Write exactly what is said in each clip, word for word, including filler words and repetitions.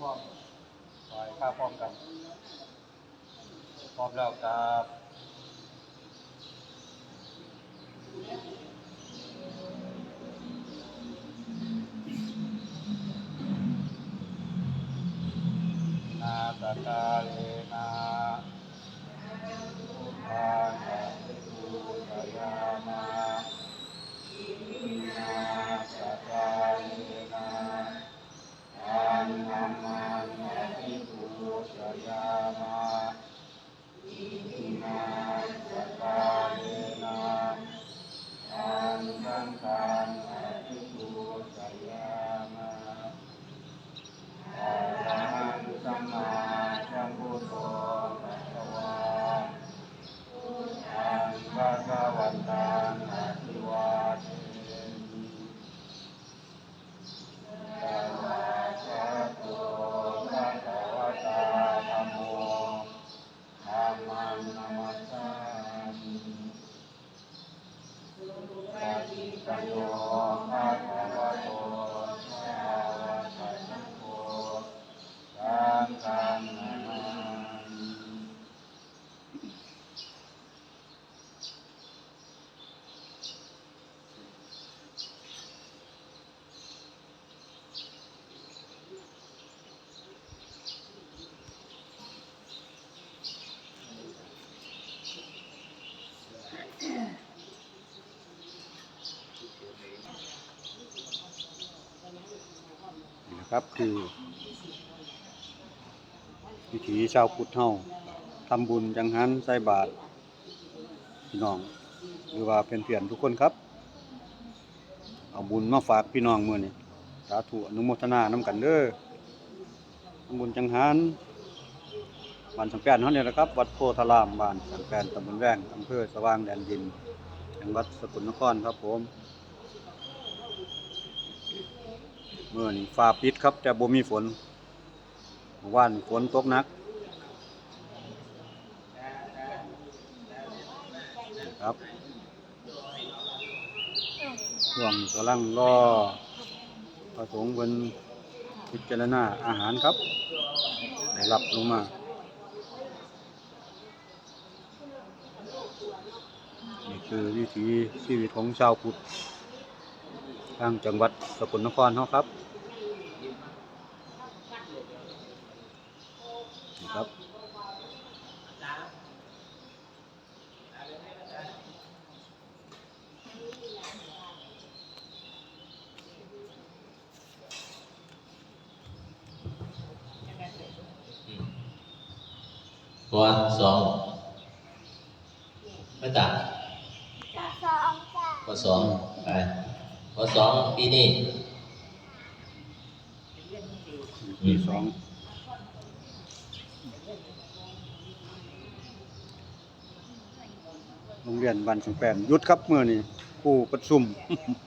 พร้อม ไหว้พระพร้อมกัน พร้อมแล้วครับ นาสการะ พุทธังอภิปูชยามะ อิมินาสการะ ธัมมังอภิปูชยามะ อิมินาสการะ ธัมมังอภิปูชยามะ อะระหังสัมมาสัมพุทโธภะคะวา พุทธังภะคะวันตังอะภิวาเทมิ สวากขาโต ภะคะวะตา ธัมโม ธัมมังนะมัสสามิ สุปะฏิปันโน ภะคะวะโต สาวะกะสังโฆ สังฆังนะมามิ นี่นะครับ คือวิถีชาวพุทธเฮา ทำบุญจังหัน ใส่บาตร พี่น้อง หรือว่าเพื่อนๆทุกคนครับ เอาบุญมาฝากพี่น้องมื้อนี้ สาธุอนุโมทนานำกันเด้อ ทำบุญจังหัน บ้านสังแปนเฮานี่แหละครับ วัดโพธาราม บ้านสังแปน ตำบลแว้ง อำเภอสว่างแดนดิน จังหวัดสกลนครครับผม มื้อนี้ฟ้าปิดครับ แต่บ่มีฝน เมื่อวานฝนตกหนักครับ ช่วงกำลังรอพระสงฆ์เพิ่นพิจารณาอาหารครับ ได้รับลงมา นี่คือวิถีชีวิตของชาวพุทธ ทางจังหวัดสกลนครเฮาครับ นี่ครับ ป.สอง มาจาก สองจ้ะ ป.สอง ไป ป.สอง ปีนี้ ปีสอง โรงเรียนบ้านสังแปนหยุดครับมื้อนี้ ครูประชุม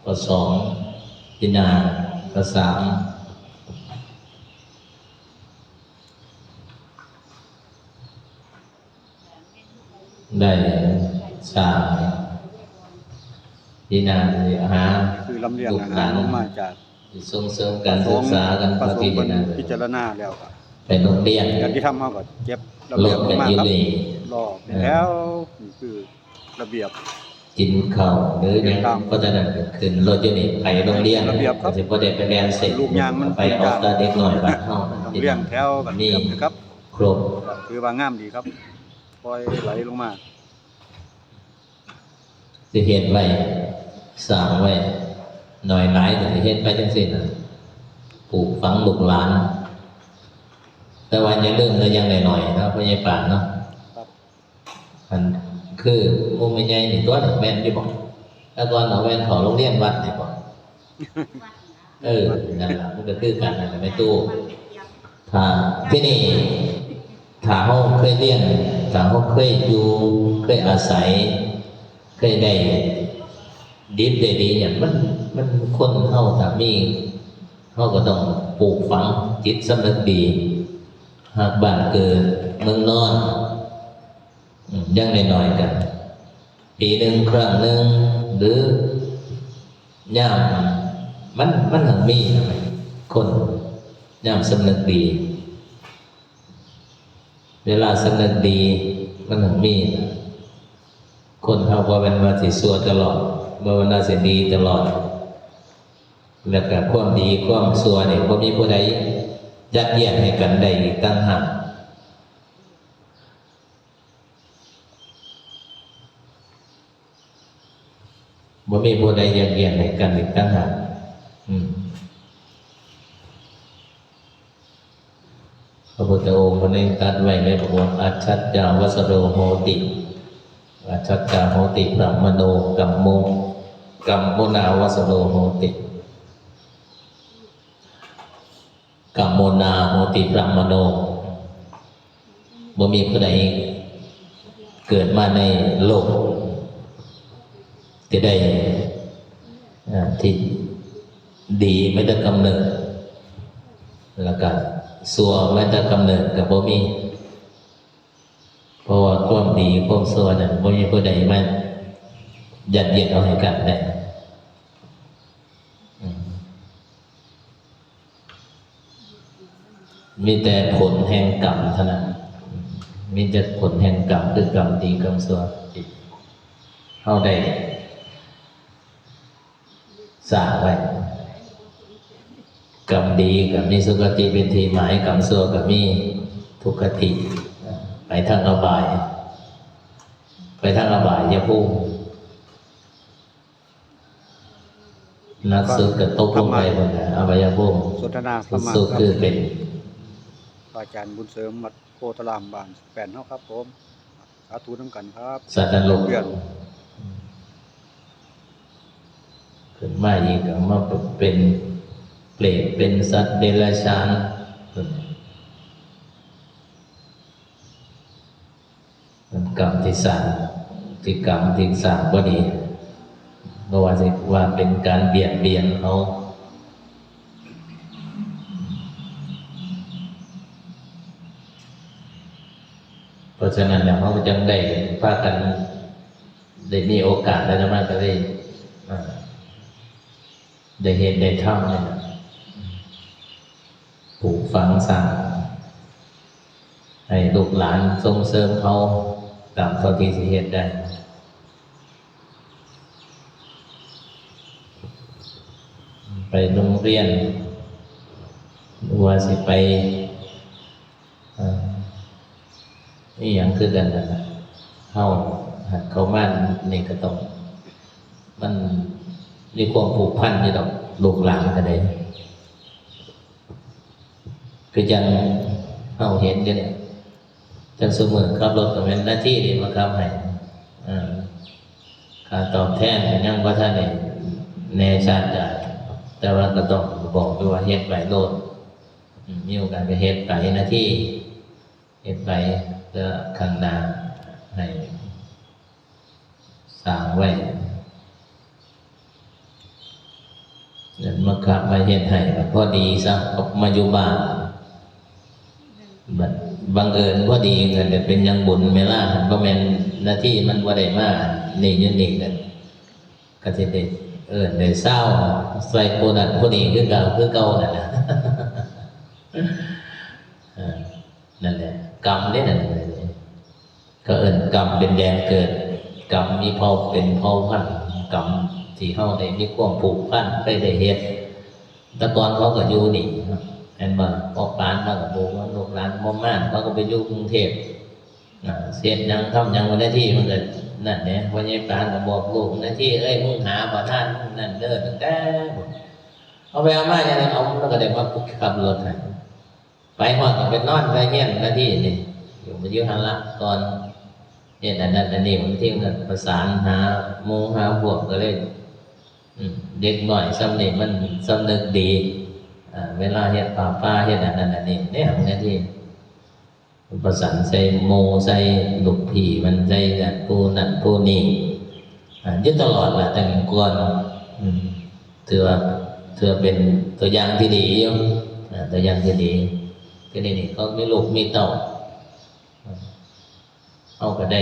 ป.สอง ปีหน้า ป.สาม ได้สร้างที่นั่นหา คือลำเลียงอาหารลงมาจาก ส่งเสริมการศึกษากัน พระสงฆ์ ที่นั่น พิจารณาแล้วก็ ไปโรงเรียน ญาติธรรมเฮาก็เก็บลำเลียงลงมาครับ รอเป็นแถว นี่คือระเบียบ กินข้าวหรือหยัง เพราะฉะนั้นก็ขึ้นรถอยู่นี่ไปโรงเรียน ระเบียบครับ ก็สิบ่ได้ไปแล่นเส้น ลูกยางมัน ไปออกตาเด็กน้อยบ้านเฮา ต้องเรียงแถวกัน นี่ เรียบนะครับ ครบ ถือว่างามดีครับ ปล่อยไหลลงมา สิเฮ็ดไว้ สร้างไว้ น้อยหลายก็สิเฮ็ดไปจังซี่น่ะ ปลูกฝังลูกหลาน แต่ว่าอย่าลืมนะ อย่างน้อยๆเนาะ พ่อใหญ่ปานเนาะ ครับ อันคือหมู่แม่ใหญ่นี่ตัวหนึ่งแม่นอยู่บ่ แต่ก่อนเอาแม่นเข้าโรงเรียนวัดนี่บ่ เออ นั่นล่ะ มันก็คือกันนั่นแหละแม่ตู้ ถ้า ทีนี้ ถ้าเฮาเคยเรียน ถ้าเฮาเคยอยู่ เคยอาศัย เคยได้ดิบได้ดีเนี่ย มัน มันคนเฮาถ้ามี เฮาก็ต้องปลูกฝังจิตสำนึกดี ฮักบ้านเกิดเมืองนอน อืม อย่างน้อยๆก็ปีหนึ่งครั้งหนึ่ง หรือยามมัน มันหั้นมีนะ คน ยามสำนึกดี เวลาสำนึกดีมันถึงมีนะ คนเฮาบ่แม่นว่าสิชั่วตลอด บ่แม่นว่าสิดีตลอด แล้วก็ความดีความชั่วนี่บ่มีผู้ใดยัดเยียดให้กันได้อีกต่างหาก บ่มีผู้ใดยัดเยียดให้กันอีกต่างหาก อืม พระพุทธองค์เพิ่นได้ตรัสไว้ในพระบท อัจฉัจจาวัสโรโหติ อัจฉัจจาโหติพรหมโน กัมโม กัมโมนาวัสโรโหติ กัมโมนาโหติพรหมโน บ่มีผู้ใดเกิดมาในโลก ที่ได้ อ่า ที่ดีมาแต่กำเนิด แล้วก็ชั่วมาแต่กำเนิดก็บ่มี เพราะว่าความดีความชั่วนั้นบ่มีผู้ใดมายัดเยียดเอาให้กันได้ อืม มีแต่ผลแห่งกรรมเท่านั้น มีแต่ผลแห่งกรรม คือกรรมดีกรรมชั่วที่เฮาได้สร้างไว้ กรรมดีก็มีสุคติเป็นที่หมาย กรรมชั่วก็มีทุกขติ ไปทางอบาย ไปทางอบายภูมิ หนักสุดก็ตกลงไปบนอบายภูมิ สนทนาธรรมะ สุดคือเป็น พระอาจารย์บุญเสริมวัดโพธารามบ้านแป้นเฮาครับผม สาธุนำกันครับ สัตว์นรก เพื่อน ขึ้นมาอีกก็มาเป็นเปรต เป็นสัตว์เดรัจฉาน กรรมที่สร้าง ที่กรรมที่สร้างบ่ดี บ่ว่าสิว่าเป็นการเบียดเบียนเขา เพราะฉะนั้นแล้ว เขาก็จังได้พากัน ได้มีโอกาสแล้ว อาตมาก็ได้ อ่า ได้เฮ็ดได้ทำนี่นะ ปลูกฝังสร้าง ให้ลูกหลานส่งเสริมเขาตามเท่าที่สิเฮ็ดได้ ไปโรงเรียน หรือว่าสิไป เอ่อ อีหยังคือกันนั่นน่ะ เฮาหัดเข้ามานี่ก็ต้อง มันมีความผูกพันอยู่ดอก ลูกหลานก็ได้ คือจั่งเฮาเห็นอยู่เนี่ย จั่งซุมื้อขับรถก็แม่นหน้าที่เด้มาขับให้ เออ ค่าตอบแทนก็ยังบ่ทันได้แน่ชัดได้ แต่ว่าก็ต้องบอกอยู่ว่าเฮ็ดไปโลด อืม มีโอกาสก็เฮ็ดไปหน้าที่ เฮ็ดไปเพื่อข้างหน้าให้สร้างไว้ นั่นมาขับมาเฮ็ดให้ พอดีซะ มาอยู่บ้าน บัดบังเอิญพอดี ก็ได้เป็นหยังบุญแม่ล่ะ บ่แม่นหน้าที่มันบ่ได้มา นี่อยู่นี่ก็ ก็สิได้เอิ้นได้ซาวใส่ผู้นั้นผู้นี้คือเก่า คือเก่านั่นล่ะ เออ นั่นแหละ กรรมเด้นั่นแหละ เขาเอิ้นกรรมเป็นแดนเกิด กรรมมีเผ่าเป็นเผ่าพันธุ์ กรรมที่เฮาได้มีความผูกพัน เคยได้เฮ็ด แต่ก่อนเขาก็อยู่นี่เนาะ เห็นบ่ พอปานมาก็บอกว่าลูกหลานบ่มา เขาก็ไปอยู่กรุงเทพฯ อ่า เฮ็ดหยังทำหยัง วันที่มันก็นั่นแหละ พ่อใหญ่ปานก็บอกลูก วันที่ เอ้ย มึงหาประธานนั่นเด้อ ตั้งแต่ เอาไปเอามาอย่างนั้น เอา มันก็ได้มาขับรถให้ ไปฮอดก็ไปนอนไปเฮียนหน้าที่นี่ อยู่มาอยู่หั่นละก่อน เฮ็ดอันนั้นอันนี้ บางทีมันก็ประสานหาหมู่หาพวก ก็เลย อืม เด็กน้อยส่ำนี้มันสำนึกดี อ่า เวลาเฮ็ดผ้าป่า เฮ็ดอันนั้นอันนี้ เนี่ย หน้าที่ ประสานใส่หมู่ ใส่ลูกพี่มัน ใส่นั่นผู้นั่นผู้นี้ อ่า อยู่ตลอดล่ะ ตั้งแต่ก่อน อืม ถือว่า ถือว่าเป็นตัวอย่างที่ดีอยู่ อ่า ตัวอย่างที่ดี ทีนี้นี่เขามีลูกมีเต้า อ่า เขาก็ได้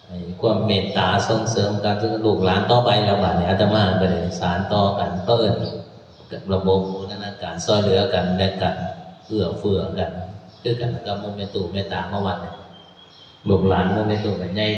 ไอ้ความเมตตาส่งเสริมกัน ถึงลูกหลานต่อไปแล้ว บัดนี้อาตมาก็ได้สานต่อกัน เขาเอิ้น ระบบบูรณาการซ่อยเหลือกันและกัน เอื้อเฟื้อกัน คือกันกับหมู่แม่ตู้แม่ตามาวัดเนี่ย ลูกหลานหมู่แม่ตู้ก็ใหญ่